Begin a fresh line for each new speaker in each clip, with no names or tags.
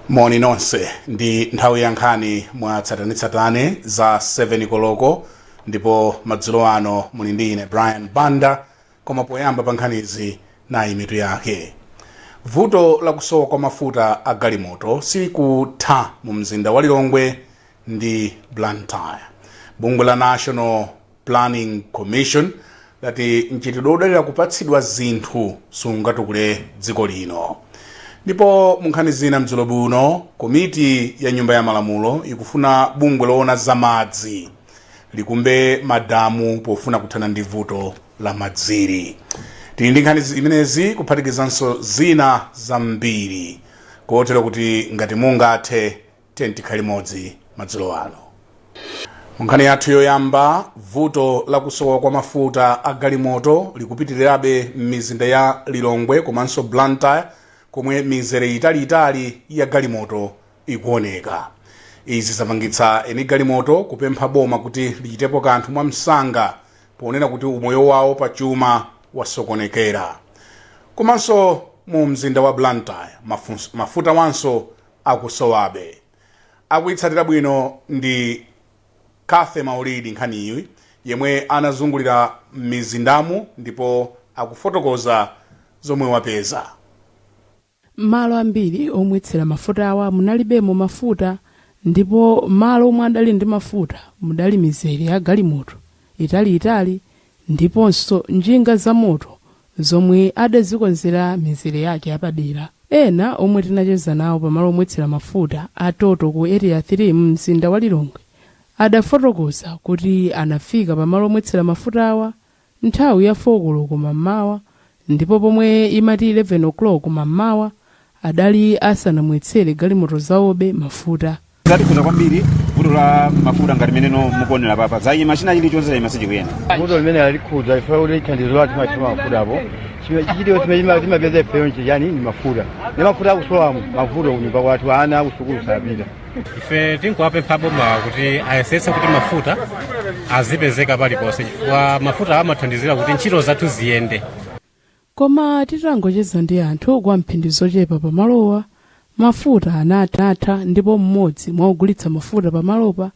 Moni nonse, ndi nthawi ya nkhani mwa tsatanetsatane za 7 koloko, ndipo madzulo ano muli ndi ine Brian Banda. Koma poyamba pa nkhanizi, nayi mitu yake. Vuto lakusowa kwa mafuta a galimoto silikutha mu mzinda wa Lilongwe ndi Blantyre. Bungwe la National Planning Commission lati mchitidwe wodalira kupatsidwa zinthu sungatukule dziko lino. Ndipo mu nkhani zina mdzulo buno, komiti ya Nyumba ya Malamulo ikufuna bungwe loona zamadzi likumbe madamu pofuna kuthana ndi vuto la madziri. Tili ndi nkhani zimenezi kuphatikizanso zina zambiri, kotero kuti ngati mungathe, tiyeni tikhale limodzi madzulo ano. Mu nkhani yathu yoyamba, vuto lakusowa kwa mafuta a galimoto likupitirirabe m'mizinda ya Lilongwe komanso Blantyre, komwe mizere italiitali ya galimoto ikuoneka. Izi zapangitsa eni galimoto kupempha boma kuti lichitepo kanthu mwamsanga, ponena kuti umoyo wawo pachuma wasokonekera. Komanso mu mzinda wa Blantyre mafuta wanso akusowabe. Akuyitsatira bwino ndi Cathy Maulidi nkhaniyi, yemwe anazungulira m'mizindamu ndipo akufotokoza zomwe wapeza.
Malo ambiri omwetsera mafuta awa munalibemo mafuta, ndipo malo omwe adali ndi mafuta mudali mizere ya galimoto italiitali ndiponso njinga za moto zomwe adazikonzera mizere yake yapadera. Ena omwe tinacheza nawo pamalo omwetsera mafuta a Total ku Area 3 mzinda wa Lilongwe adafotokoza kuti anafika pamalo omwetsera mafuta awa nthawi ya 4 koloko mammawa, ndipo pomwe imati 11 o'clock mammawa adali asanamwetsere galimoto zawobe mafuta.
Zatikhuza kwambiri vuto la mafuta. Ngati mene mukuonera papa, zayima, china chilichonse chayima, sichikuyenda.
Vuto limene alikhudza ife kuti thandizo lathu timati mafuta apo chilichonse chimene timapeza ifeyo nchiyani? Ni mafuta. Ni mafuta akusowamo, mavuto kunyumba kwathu, ana akusukulu sapita.
Ife tinkuwapempha boma kuti ayesetse kuti mafuta azipezeka paliponse, chifukwa mafuta amathandizira kuti ntchito zathu ziyende.
Koma titangocheza ndi anthu kwa mphindi zochepa pamalowa, mafuta anatha, ndipo mmodzi mwa ogulitsa mafuta pamalopa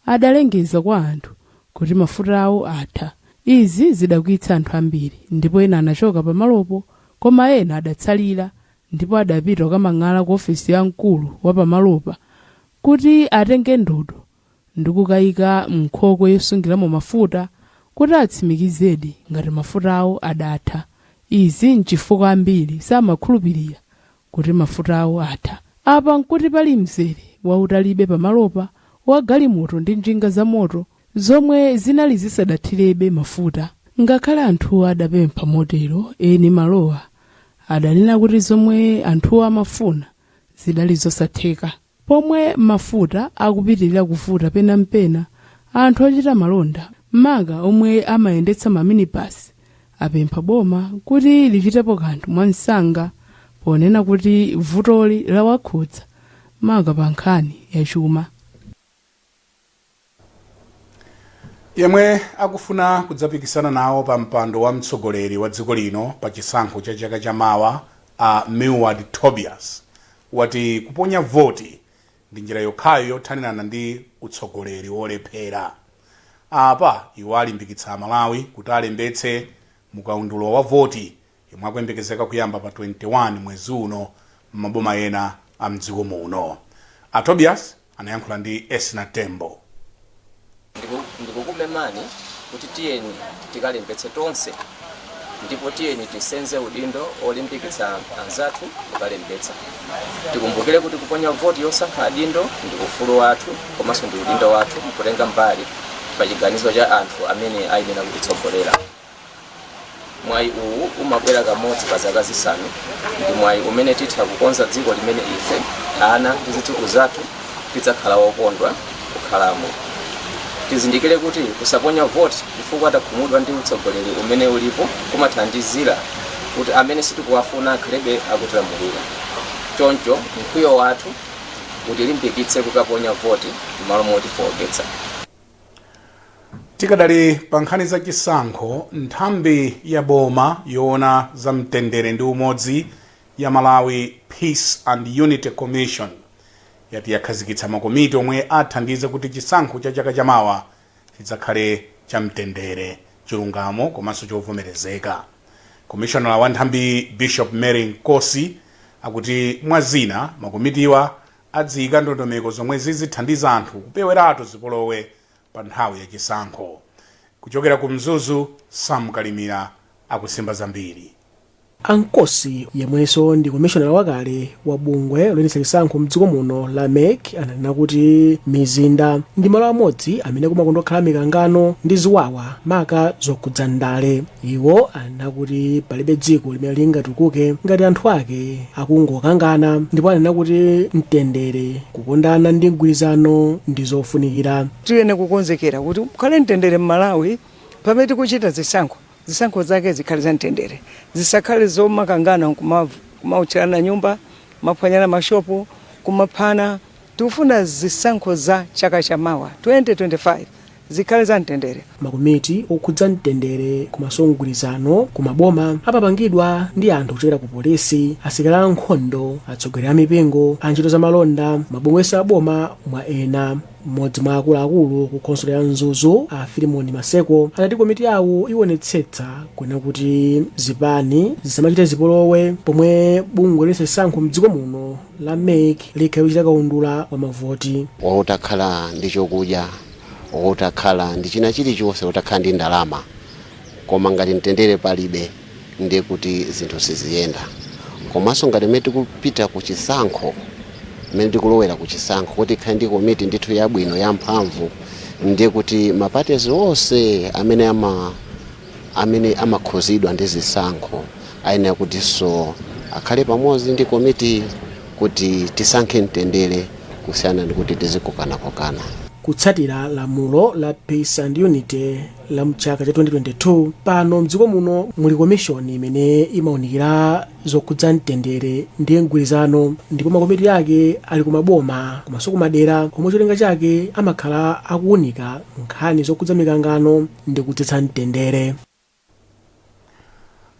adalengeza kwa anthu kuti mafuta awo atha. Izi zidakwiyitsa anthu ambiri, ndipo ena anachoka pamalopo, koma ena adatsalira ndipo adapita kukamang'ala ku ofesi ya mkulu wa pamalopa kuti atenge ndodo ndi kukayika mnkhokwe yosungiramo mafuta kuti atsimikizedi ngati mafuta awo adatha. Izi nchifukwa ambiri samakhulupirira kuti mafuta awo atha. Apa nkuti pali mzere wautalibe pamalopa wa galimoto ndi njinga za moto zomwe zinali zisadathirebe mafuta. Ngakhale anthuwo adapempha motero, eni malowa adanena kuti zomwe anthuwo amafuna zidali zosatheka. Pomwe mafuta akupitirira kuvuta penampena, anthu ochita malonda, maka omwe amayendetsa maminibasi, apempha boma kuti lichitepo kanthu mwamsanga, ponena kuti vutoli lawakhudza maka pa nkhani yachuma.
Yemwe akufuna kudzapikisana nawo pa mpando wa mtsogoleri wa dziko lino pa chisankho cha chaka chamawa, a Milward Tobias, wati kuponya voti ndi njira yokhayo yothanirana ndi utsogoleri wolephera. Apa iwo alimbikitsa Amalawi kuti alembetse mukaundula wa voti yomwe akuyembekezeka kuyamba pa 21 mwezi uno m'maboma ena a mdziko muno. A Tobias anayankhula ndi Esna Tembo.
Ndikukumemani kuti tiyeni tikalembetse tonse, ndipo tiyeni tisenze udindo olimbikitsa anzathu kukalembetsa. Tikumbukire kuti kuponya voti yosankha adindo ndi ufulu wathu komanso ndi udindo wathu kutenga mbali pa chiganizo cha anthu amene ayenera kutitsogolera. Mwayi uwu umabwera kamodzi pa zaka 5. Ndi mwayi umene titha kukonza dziko limene ife, ana ndi zidzukulu zathu tidzakhala wokondwa kukhalamo. Tizindikire kuti kusaponya voti chifukwa takhumudwa ndi utsogoleri umene ulipo kumathandizira kuti amene sitikuwafuna akhalebe akutilamulira. Choncho mkwiyo wathu utilimbikitse kukaponya voti m'malo motifooketsa.
Tikadali pa nkhani za chisankho, nthambi ya boma yoona za mtendere ndi umodzi ya Malawi Peace and Unity Commission yati yakhazikitsa makomiti omwe athandize kuti chisankho cha chaka chamawa chidzakhale chamtendere, chilungamo komanso chovomerezeka. Komishonala wa nthambi Bishop Mary Nkosi akuti mwa zina makomitiwa adziyika ndondomeko zomwe zizithandiza anthu kupeweratu zipolowe pa nthawi ya chisankho. Kuchokera ku Mzuzu, Sam Kalimira akusimba zambiri.
A Nkosi, yemwenso ndi komishonala wakale wa bungwe loyendetsa chisankho mdziko muno la MEC, ananena kuti mizinda ndi malo amodzi amene kumakondokhala mikangano ndi ziwawa, maka zokhudza ndale. Iwo anena kuti palibe dziko limene lingatukuke ngati anthu ake akungokangana, ndipo anena kuti mtendere, kukondana ndi mgwirizano ndi zofunikira.
Tiyene kukonzekera kuti kukhale mtendere m'Malawi pamene tikuchita zisankho. Zisankho zake zikhale za mtendere, zisakhale zomakangana, kumautchirana nyumba, kumaphwanyana mashopu, kumaphana. Tikufuna zisankho za chaka chamawa 2025 zikhale za mtendere.
Makomiti okhudza mtendere komanso mgwirizano ku maboma amapangidwa ndi anthu kuchokera ku polisi, asilikali ankhondo, atsogoleri a mipingo, antchito za malonda, mabungwe aboma, mwa ena. Mmodzi mwa akuluakulu ku khonsolo ya Mzuzu, a Filimoni Maseko, anati komiti yawo ionetsetsa kunena kuti zipani zisamachite zipolowe pomwe bungwe loyendetsa chisankho mdziko muno la MEC likhale kuchita kaundula wa mavoti.
Utakhala ndi chokudya, utakhala ndi china chilichonse, utakhala ndi ndalama, koma ngati mtendere palibe, ndiye kuti zinthu siziyenda. Komanso ngati mmene tikupita ku chisankho, mmene tikulowera ku chisankho, kuti ikhale ndi komiti ndithu yabwino, yamphamvu, ndiye kuti ma parties onse amene amakhuzidwa ndi zisankho ayenera kutinso akhale pamodzi ndi komiti kuti tisankhe mtendere kusiyana ndi kuti tizikokanakokana.
Kutsatira lamulo la Peace and Unity la mchaka cha 2022, pano mdziko muno muli komishoni imene imawunikira zokhudza mtendere ndi mgwirizano, ndipo makomiti ake ali kumaboma komanso kumadera, omwe cholinga chake amakhala akuwunika nkhani zokhudza mikangano ndi kudzetsa mtendere.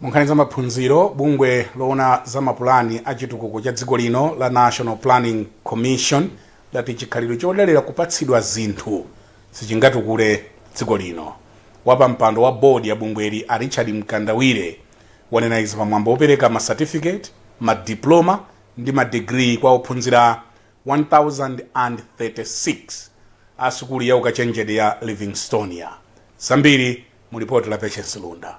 Mu nkhani za maphunziro, bungwe loona za mapulani a chitukuko cha dziko lino la National Planning Commission lati chikhalidwe chodalira kupatsidwa zinthu sichingatukule dziko lino. Wapampando wa bodi ya bungweli, a Richard Mkandawire, wanena izi pamwambo wopereka ma certificate, ma diploma ndi ma degree kwa ophunzira 1036 a sukulu ya ukachenjede ya Livingstonia. Zambiri mu lipoti la Patience Lunda.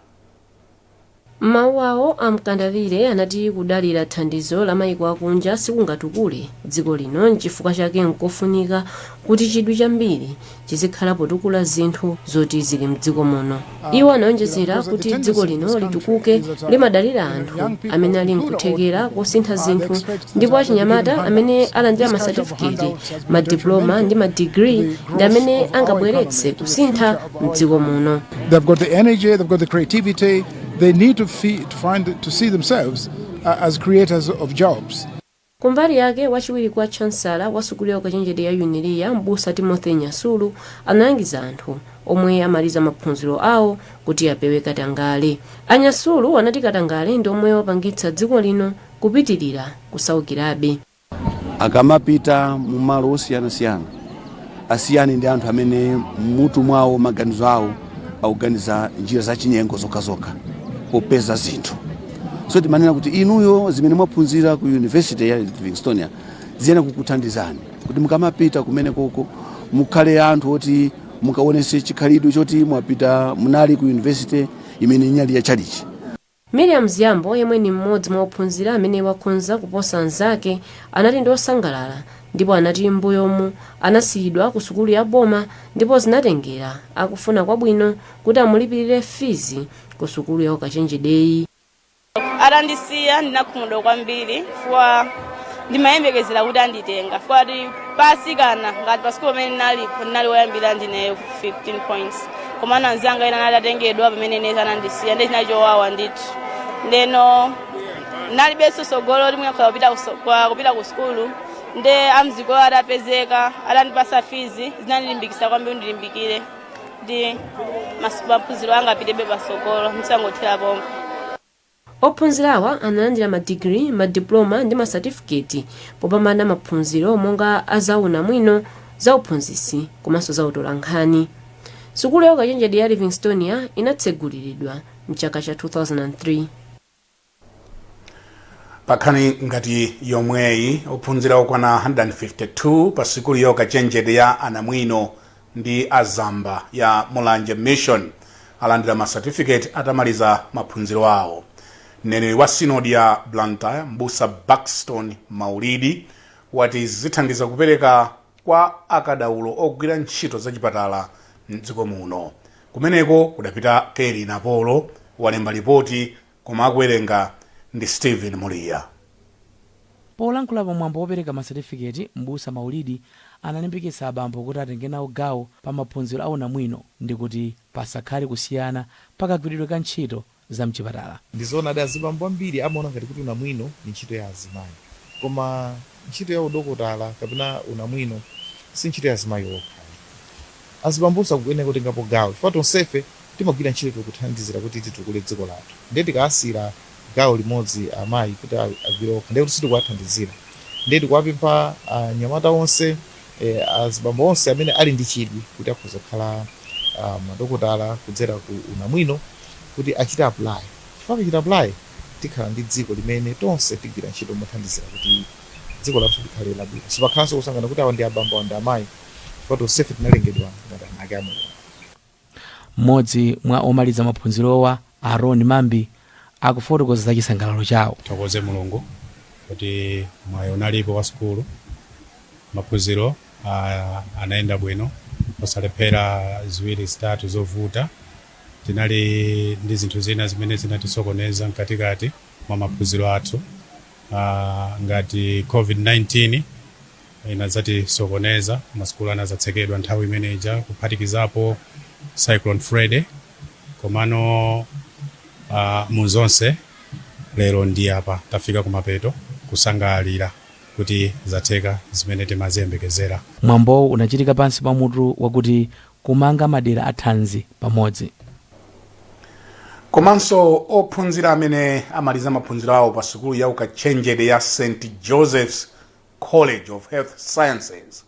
M'mawu awo, a Mkandawire anati kudalira thandizo la mayiko akunja sikungatukule dziko lino, nchifukwa chake nkofunika kuti chidwi chambiri chizikhala potukula zinthu zoti zili mdziko muno. Iwo anawonjezera kuti dziko lino litukuke limadalira anthu amene ali nkuthekera kosintha zinthu, ndipo achinyamata amene alandira masatifiketi, madiploma ndi madigiri ndi amene angabweretse kusintha mdziko muno.
They've got the energy, they've got the creativity. They need to find, to see themselves as creators of jobs.
Kumbali yake, wachiwiri kwa chancellor wa sukulu ya ukachenjede ya Unilia, Mbusa Timothy Nyasulu, analangiza anthu omwe amaliza maphunziro awo kuti apewe katangale. Anyasulu anati katangale ndi omwe wapangitsa dziko lino kupitirira kusaukirabe.
Akamapita mumalo osiyanasiyana, asiyane ndi anthu amene mutu mwawo, maganizo awo akuganiza njira zachinyengo zokhazokha popeza zinthu. So timanena kuti inuyo zimene mwaphunzira ku University ya Livingstonia ziyenera kukuthandizani kuti mukamapita kumene koko mukhale anthu oti mukaonese chikhalidwe choti mwapita, munali ku university imene inali ya chalichi.
Miriam Ziyambo, yemwe ni mmodzi mwa ophunzira amene wakhonza kuposa anzake, anati ndi osangalala, ndipo anati m'mbuyomu anasiyidwa ku sukulu ya boma ndipo zinatengera akufuna kwabwino kuti amulipirire fizi ku sukulu ya ukachenjedeyi.
Atandisiya ndinakhumudwa kwambiri chifukwa ndimayembekezera kuti anditenga, chifukwa ti pasikana ngati pa sukulu pamene ndinalipo ndinali woyambira ndineyo 15 points, koma anzanga ena anali atengedwa pamene ine anandisiya. Ndi chinali chowawa ndithu. Ndeno nalibenso sogolo limwe akhoza kupita ku sukulu. Nde amziko atapezeka atandipasa fizi, zinandilimbikitsa kwambiri, ndilimbikire ndi maphunziro anga apitebe pasogolo, ndisangothera pompo.
Ophunzirawa analandira madigiri, madiploma ndi masatifiketi popambana maphunziro monga a zaunamwino, zauphunzitsi komanso zautolankhani. Sukulu ya ukachenjede ya Livingstonia inatseguliridwa mchaka cha 2003.
Pankhani ngati yomweyi, ophunzira okwana 152 pa sukulu ya ukachenjede ya anamwino ndi azamba ya Mulanje Mission alandira masatifiketi atamaliza maphunziro awo. Mneneri wa sinodi ya Blantyre, Mbusa Buxton Maulidi, wati izi zithandiza kupereka kwa akadaulo ogwira ntchito zachipatala mdziko muno. Kumeneko kudapita Kelly Napolo, walemba lipoti koma akuwerenga ndi Stephen Muliya.
Polankhula pamwambo wopereka masatifiketi, Mbusa Maulidi analimbikitsa abambo kuti atenge nawo gawo pa maphunziro a unamwino ndi kuti pasakhale kusiyana pakagwiridwe ka ntchito za mchipatala.
Ndizoonadi, azibambo ambiri amaona ngati kuti unamwino ndi ntchito ya azimayi, koma ntchito ya udokotala kapena unamwino si ntchito ya azimayi okha ayi. Azibambonso akuyenera kutengapo gawo chifukwa tonsefe timagwira ntchito kuthandizira kuti titukule dziko lathu. Ndiye tikawasiyira gawo limodzi amayi kuti agwire okha ndiye kuti sitikuwathandizira. Ndiye tikuwapempha anyamata onse, azibambo onse amene ali ndi chidwi kuti akhoza kukhala madokotala kudzera ku unamwino kuti achite apply chifukwa akachita apply tikhala ndi dziko limene tonse tigwira ntchito mothandizira kuti dziko lathu likhale labwino. Sipakhalanso kusankhana kuti awa ndi abambo awa ndi amayi chifukwa tonsefe tinalengedwa ngati ana ake a Mulungu.
Mmodzi mwa omaliza maphunzirowa, a Ron Mambi, akufotokoza za chisangalalo chawo.
Tithokoze Mulungu kuti mwayi unalipo wa sukulu, maphunziro anayenda bwino osalephera ziwiri zitatu zovuta. Tinali ndi zinthu zina zimene zinatisokoneza mkatikati mwa maphunziro athu ngati Covid-19 inadzatisokoneza, masukulu anadzatsekedwa nthawi imene ija, kuphatikizapo Cyclone Freddy. Komano mu zonse lero ndi apa tafika kumapeto kusangalalira kuti zatheka zimene timaziyembekezera.
Mwambowu unachitika pansi pa mutu wakuti Kumanga madera a thanzi pamodzi.
Komanso ophunzira amene amaliza maphunziro awo pa sukulu ya ukachenjede ya St Joseph's College of Health Sciences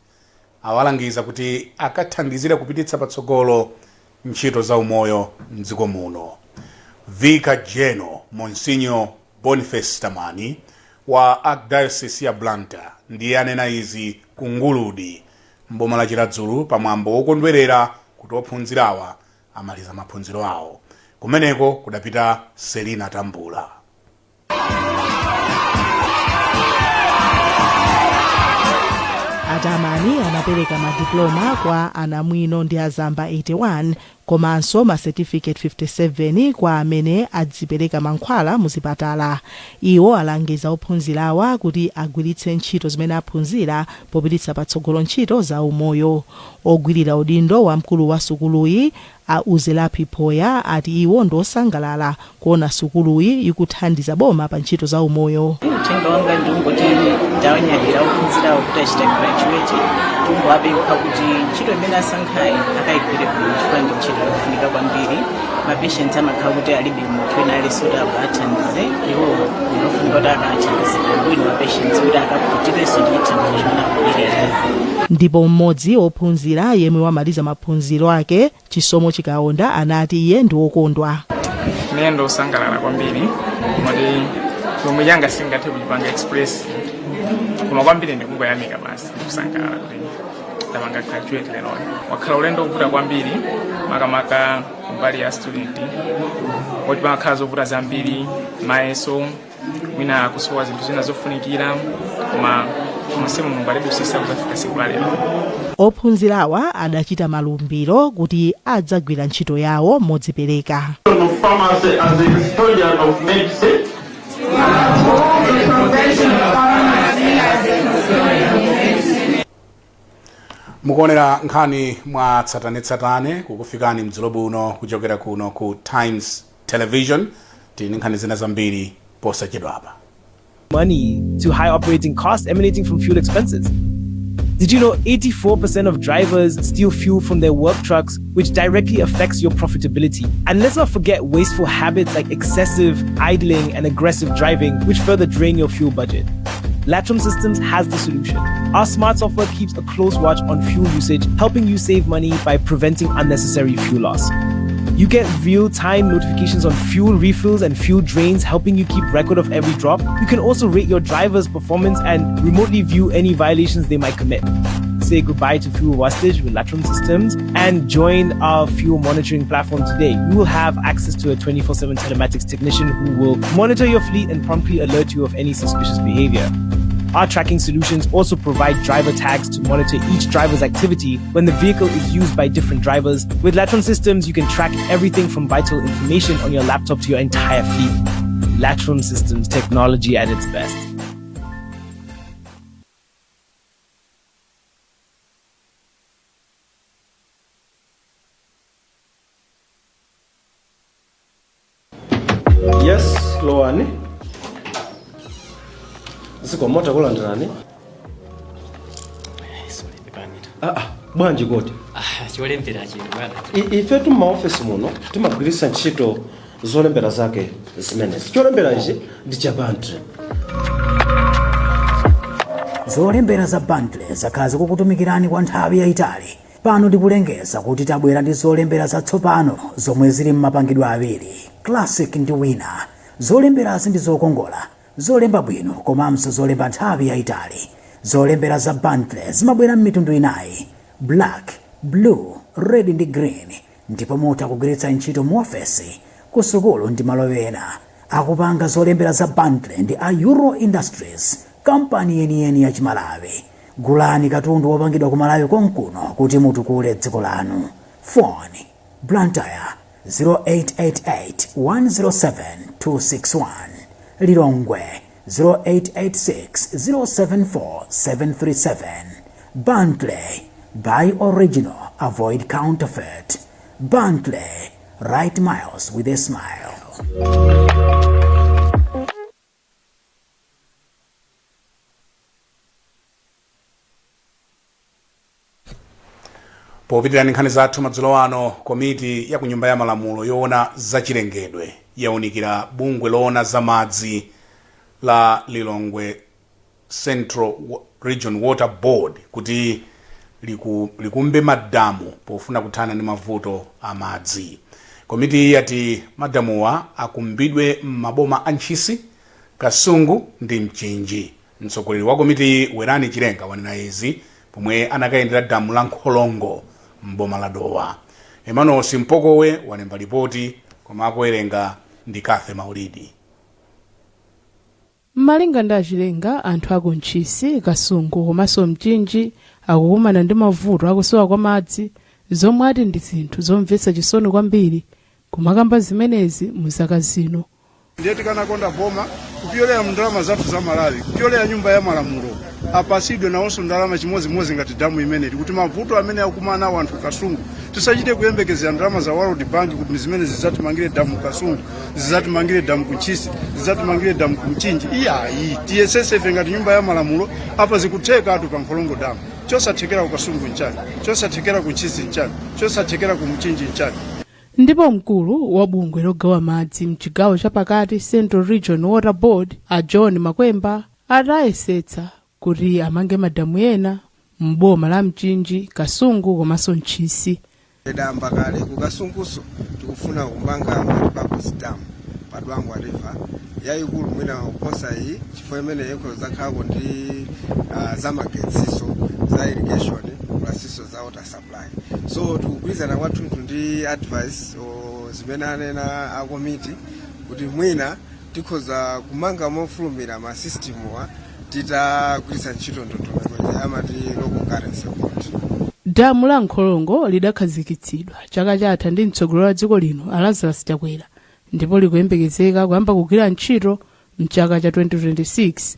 awalangiza kuti akathandizire kupititsa patsogolo ntchito za umoyo mdziko muno. Vicar General Monsignor Boniface Tamani wa Archdiocese ya Blantyre ndiye anena izi ku Nguludi m'boma la Chiradzulu pa mwambo wokondwerera kuti ophunzirawa amaliza maphunziro awo. Kumeneko kudapita Selina Tambula.
A Tamani anapereka madiploma kwa anamwino ndi azamba 81 komanso ma certificate 57 kwa amene adzipereka mankhwala mu zipatala. Iwo alangiza ophunzirawa kuti agwiritse ntchito zimene aphunzira popititsa patsogolo ntchito za umoyo. Ogwirira udindo wa mkulu wa sukuluyi, a Uzelapi Phoya ati iwo ndi osangalala kuona sukuluyi ikuthandiza boma pa ntchito za umoyo.
Uthenga wanga ndi ungoti ndawanyadira ophunzirawo kuti achita graduate. Tingowapempha kuti ntchito imene asankhayi akayigwire bwino chifukwa ndi ntchito yofunika kwambiri. Mapatients amakhala kuti alibe munthu wina aliyense kuti akathandize iwowo, ndiofunika kuti akathandize bwino mapatients kuti akakhutirenso ndi chithandizo chimene akupereka.
Ndipo mmodzi wophunzira yemwe wamaliza maphunziro ake, Chisomo Chikaonda, anati iye ndi wokondwa.
Ine ndosangalala kwambiri moti chomwe changa singathe kuchipanga express, koma kwambiri ndikungoyamika basi, ndikusangalala kuti ndapanga graduate lero. Wakhala ulendo wovuta kwambiri, makamaka kumbali ya student, poti pamakhala zovuta zambiri, mayeso, mwina kusowa zinthu zina zofunikira, koma monse Mulungu atidusisa kuzafika tsiku la lero.
Ophunzirawa adachita malumbiro kuti adzagwira ntchito yawo modzipereka.
Of pharmacy as a custodian of medicine.
Mukuonera nkhani mwa tsatanetsatane kukufikani mdzulo buno kuchokera kuno ku Times Television. Tili ndi nkhani zina zambiri posachedwapa.
Money to high operating costs emanating from fuel expenses. Did you know 84% of drivers steal fuel from their work trucks, which directly affects your profitability? And let's not forget wasteful habits like excessive idling and aggressive driving, which further drain your fuel budget. Latron Systems has the solution. Our smart software keeps a close watch on fuel usage, helping you save money by preventing unnecessary fuel loss. You get real time notifications on fuel refills and fuel drains, helping you keep record of every drop. You can also rate your driver's performance and remotely view any violations they might commit. Say goodbye to fuel wastage with Latron Systems and join our fuel monitoring platform today. You will have access to a 24/7 telematics technician who will monitor your fleet and promptly alert you of any suspicious behavior. Our tracking solutions also provide driver tags to monitor each driver's activity when the vehicle is used by different drivers. With Latron Systems, you can track everything from vital information on your laptop to your entire fleet. Latron Systems, technology at its best.
Yes, lowani. Zikomo, takulandirani. Ah, ah, bwanji kodi?
Cholembera chino bwana.
Ifetu m'maofesi muno timagwiritsa ntchito zolembera zake zimenezi. Cholembera ichi ndi cha Bentley.
Zolembera za Bentley zakhala zikukutumikirani kwa nthawi yayitali. Pano tikulengeza kuti tabwera ndi zolembera zatsopano zomwe zili m'mapangidwe awiri, Classic ndi Winner. Zolemberazi ndi zokongola, zolemba bwino komanso zolemba nthawi yayitali. Zolembera za Bentley zimabwera m'mitundu inayi, black, blue, red ndi green, ndipo mutha kugwiritsa ntchito mu ofesi, ku sukulu ndi malo ena. Akupanga zolembera za Bentley ndi a Euro Industries, kampani yeniyeni ya Chimalawi. Gulani katundu wopangidwa ku Malawi konkuno kuti mutukule dziko lanu. Phone: Blantyre 0888 107 261, Lilongwe 0886 074 737. Bentley, buy original, avoid counterfeit. Bentley, write miles with a smile.
Popitirira ndi nkhani zathu madzulo ano, komiti ya ku Nyumba ya Malamulo yoona zachilengedwe yaunikira bungwe loona za madzi la Lilongwe Central Region Water Board kuti likumbe madamu pofuna kuthana ndi mavuto a madzi. Komitiyi yati madamuwa akumbidwe m'maboma a Ntchisi, Kasungu ndi Mchinji. Mtsogoleri wa komitiyi, Werani Chilenga, wanena izi pomwe anakayendera damu la Nkholongo m'boma la Dowa. Emmanuel Simpokowe walemba lipoti, koma akuwerenga ndi Cathy Maulidi.
Malinga ndi a Chilenga, anthu aku Ntchisi, Kasungu komanso Mchinji akukumana ndi mavuto akusowa kwa madzi, zomwe ati ndi zinthu zomvetsa chisoni kwambiri kumakamba zimenezi mu zaka zino.
Ndiye tikanakonda boma kupyolera mu ndalama zathu za Malawi, kupyolera Nyumba ya Malamulo, apasidwe nawonso ndalama chimodzimodzi ngati damu imeneyi, kuti mavuto amene akumana nawo anthu Kasungu tisachite kuyembekezera ndalama za World Bank kuti zimene zidzatimangire damu Kasungu, zidzatimangire damu ku Ntchisi, zidzatimangire damu ku Mchinji. Iyayi, tiyesese ife ngati Nyumba ya Malamulo. Apa zikutheka atu pa Nkholongo damu, chosathekera ku Kasungu nchani? Chosathekera ku Ntchisi nchani? Chosathekera ku Mchinji nchani?
Ndipo mkulu wa bungwe logawa madzi mchigawo chapakati, Central Region Water Board, a John Makwemba, ati ayesetsa kuti amange madamu ena m'boma la Mchinji, Kasungu komanso Ntchisi.
Tidayamba kale ku Kasunguso, tikufuna kumanga multipurpose dam pa Dwangwa River, yayikulu mwina kuposa iyi, chifukwa imene ikuzakhalako ndi zamagetsiso, za irrigation, plusinso za water supply. So tikugwirizana kwathunthu ndi advice zimene anena a komiti kuti mwina tikhoza kumanga mofulumira ma system wa titagwiritsa ntchito ndondomeko ija amati local currency bond.
Damu la Nkholongo lidakhazikitsidwa chaka chatha ndi mtsogoleri wa dziko lino, a Lazarus Chakwera, ndipo likuyembekezeka kuyamba kugwira ntchito mchaka cha 2026.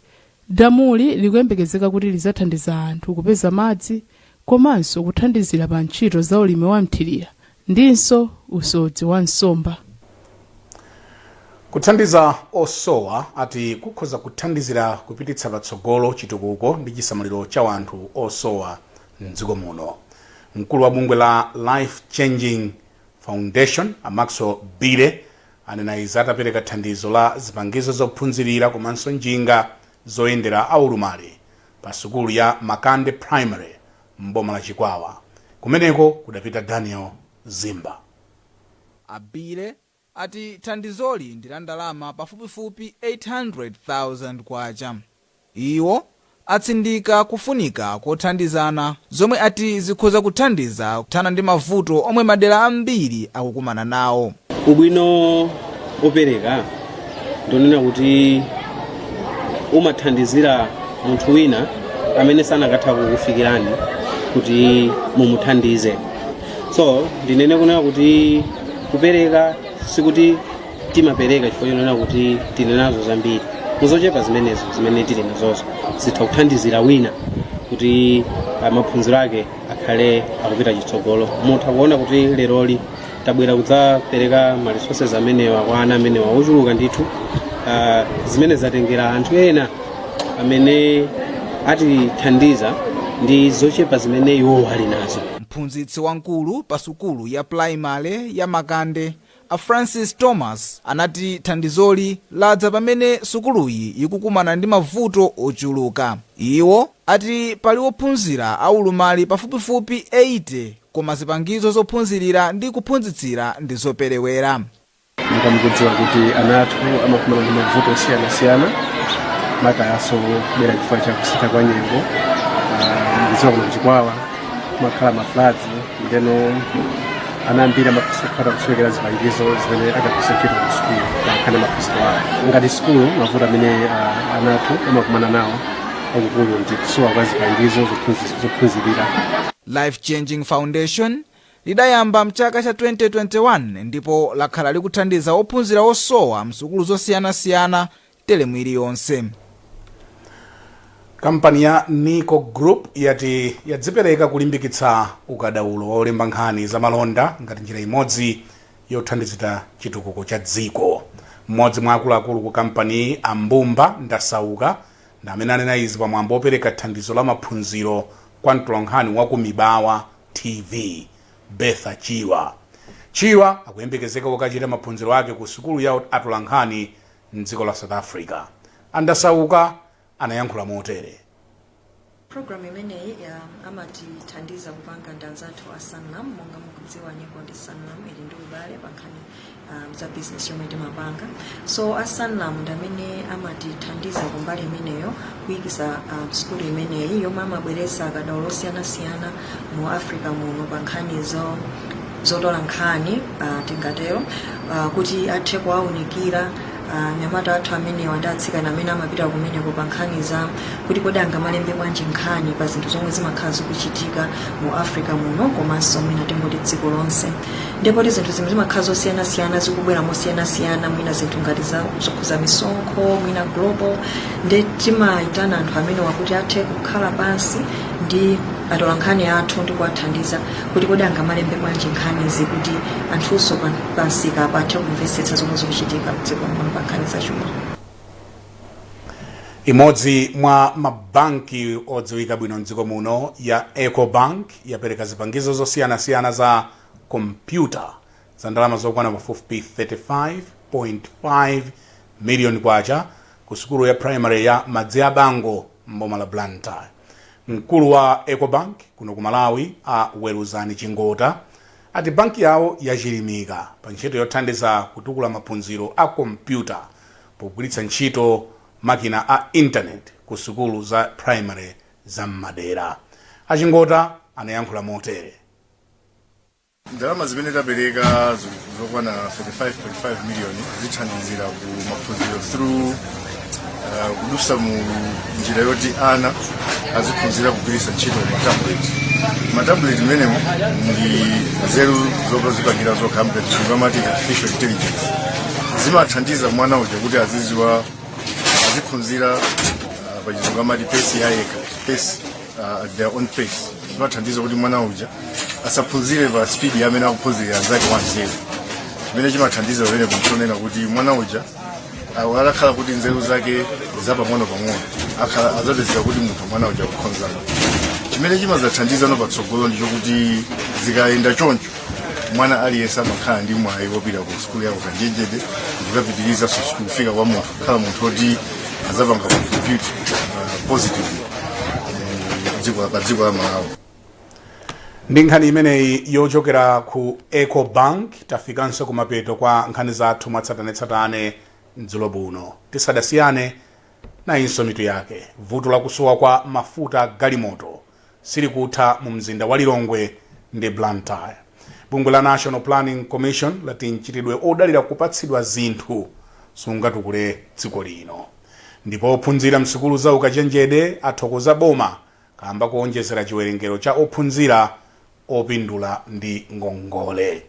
Damuli likuyembekezeka kuti lidzathandiza anthu kupeza madzi komanso kuthandizira pa ntchito za ulimi wa mthirira ndinso usodzi wa nsomba.
Kuthandiza osowa ati kukhoza kuthandizira kupititsa patsogolo chitukuko ndi chisamaliro cha anthu osowa mdziko muno. Mkulu wa bungwe la Life Changing Foundation, a Maxwell Bile, anena izi atapereka thandizo la zipangizo zophunzirira komanso njinga zoyendera aulumali pa sukulu ya Makande Primary m'boma la Chikwawa. Kumeneko kudapita Daniel Zimba.
A Bile ati thandizoli ndi la ndalama pafupifupi 800,000 kwacha. Iwo atsindika kufunika kothandizana, zomwe ati zikhoza kuthandiza kuthana ndi mavuto omwe madera ambiri akukumana nawo.
Ubwino opereka ndonena kuti umathandizira munthu wina amene sanakatha kukufikirani kuti mumuthandize. So ndinene kunena kuti kupereka sikuti timapereka chifukwa chonena kuti tili nazo zambiri. Muzochepa zimenezo zimene tili nazozo zitha kuthandizira wina kuti maphunziro ake akhale akupita chitsogolo. Mutha kuona kuti leroli tabwera kudzapereka ma resources amenewa kwa ana amenewa ochuluka ndithu, zimene zatengera anthu ena amene atithandiza ndi zochepa zimene iwo ali nazo.
Mphunzitsi wamkulu pa sukulu ya primary ya Makande, a Francis Thomas, anati thandizoli ladza pamene sukuluyi ikukumana ndi mavuto ochuluka. Iwo ati pali ophunzira aulumali pafupifupi 80, koma zipangizo zophunzirira ndi kuphunzitsira ndi zoperewera.
Monga mukudziwa kuti ana athu amakumana ndi mavuto osiyanasiyana, makayaso kubwera chifukwa cha kusintha kwa nyengo. Mukudziwa kuno Chikwawa kumakhala ma floods, ndeno ana ambiri amakhala kusowekera zipangizo zimene akagwiritsa ntchito ku sukulu pakhale maphunziro awo. Ngati sukulu, mavuto amene ana athu amakumana nawo akukulu ndi kusowa kwa zipangizo zophunzirira.
Life Changing Foundation lidayamba mchaka cha 2021 ndipo lakhala likuthandiza ophunzira osowa msukulu zosiyanasiyana teremu iliyonse.
Kampani ya Nico Group yati yadzipereka kulimbikitsa ukadaulo wa olemba nkhani za malonda ngati njira imodzi yothandizira chitukuko cha dziko. Mmodzi mwa akuluakulu ku kampani, Ambumba Ndasauka, ndi amene anena izi pamwambo opereka thandizo la maphunziro kwa mtolankhani wa ku Mibawa TV, Betha Chiwa. Chiwa akuyembekezeka kukachita maphunziro ake ku sukulu ya atolankhani mdziko la South Africa. Andasauka anayankhula motere.
Program imeneyi amatithandiza kupanga ndi anzathu a Sanlam. Monga mukudziwa, Nico ndi Sanlam ili ndi ubale pa nkhani za business yomwe timapanga. So a Sanlam ndi amene amatithandiza kumbali imeneyo kuyikisa sukulu imeneyi yomwe amabweretsa akadaulo osiyanasiyana mu Africa muno pa nkhani zotola nkhani, tingatero, kuti athe kuwaunikira anyamata athu amenewa ndi atsikana amene amapita kumeneko pa nkhani za kuti kodi angamalembe bwanji nkhani pa zinthu zomwe zimakhala zikuchitika mu Africa muno, komanso mwina tingoti dziko lonse. Ndipo ti zinthu zimwe zimakhala zosiyanasiyana, zikubwera mosiyanasiyana, mwina zinthu ngati zokhuza misonkho, mwina global, ndi timayitana anthu amene wakuti athe kukhala pansi ndi atolankhani athu ndi kuwathandiza kuti kodi angamalembe bwanji nkhanizi kuti anthunso pansika athe kumvetsetsa zomwe zikuchitika mdziko muno pa nkhani zachuma.
Imodzi mwa mabanki odziwika bwino mdziko muno ya Ecobank yapereka zipangizo zosiyanasiyana za kompyuta za ndalama zokwana pafupifupi 35.5 miliyoni kwacha ku sukulu ya primary ya Madziabango mboma la Blantyre. Mkulu wa Ecobank kuno ku Malawi, a Weruzani Chingota, ati banki yawo yachilimika pa ntchito yothandiza kutukula maphunziro a kompyuta pogwiritsa ntchito makina a intaneti ku sukulu za primary za mmadera. Achingota anayankhula motere.
Ndalama zimene tapereka zokwana 35.5 million zithandizira ku maphunziro through kudusa mu njira yoti ana aziphunzira kugwiritsa ntchito matablet. Matablet menemo ndi nzeru zozipangira zokha, amati artificial intelligence, zimathandiza mwana uja kuti aziziwa, aziphunzira pachizungu amati pace yayekha, pace, at their own pace. Zimathandiza kuti mwana uja asaphunzire pa speed yamene akuphunzira anzake wanzeru. Chimene chimathandiza pamene kunchonena kuti mwana uja Awo atakhala kuti nzeru zake zapang'ono-pang'ono, akhala adzapezeka kuti munthu mwana uja kukhonzana. Chimene chimadzathandizano patsogolo ndi chokuti zikayenda choncho, mwana aliyense amakhala ndi mwayi wopita ku sukulu yako ukachenjede, ndikukapitiriza sukulu kufika kwa munthu kukhala munthu oti azapanga contribute positively pa dziko la Malawi.
Ndi nkhani imeneyi yochokera ku Ecobank, tafikanso kumapeto kwa nkhani zathu mwatsatanetsatane mdzulo buno. Tisadasiyane, nayinso mitu yake. Vuto lakusowa kwa mafuta galimoto silikutha mu mzinda wa Lilongwe ndi Blantyre. Bungwe la National Planning Commission lati mchitidwe odalira kupatsidwa zinthu sungatukule dziko lino. Ndipo ophunzira msukulu za ukachenjede athokoza boma kamba kuonjezera chiwerengero cha ophunzira opindula ndi ngongole.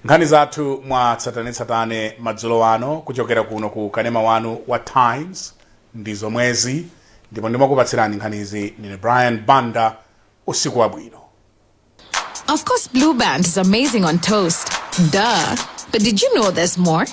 Nkhani zathu mwa tsatanetsatane madzulo ano kuchokera kuno ku kanema wanu wa Times ndi zomwezi, ndipo ndimakupatsirani nkhanizi ndine Brian Banda. Usiku wabwino.
Of course, Blue Band is amazing on toast. Duh. But did you know there's more?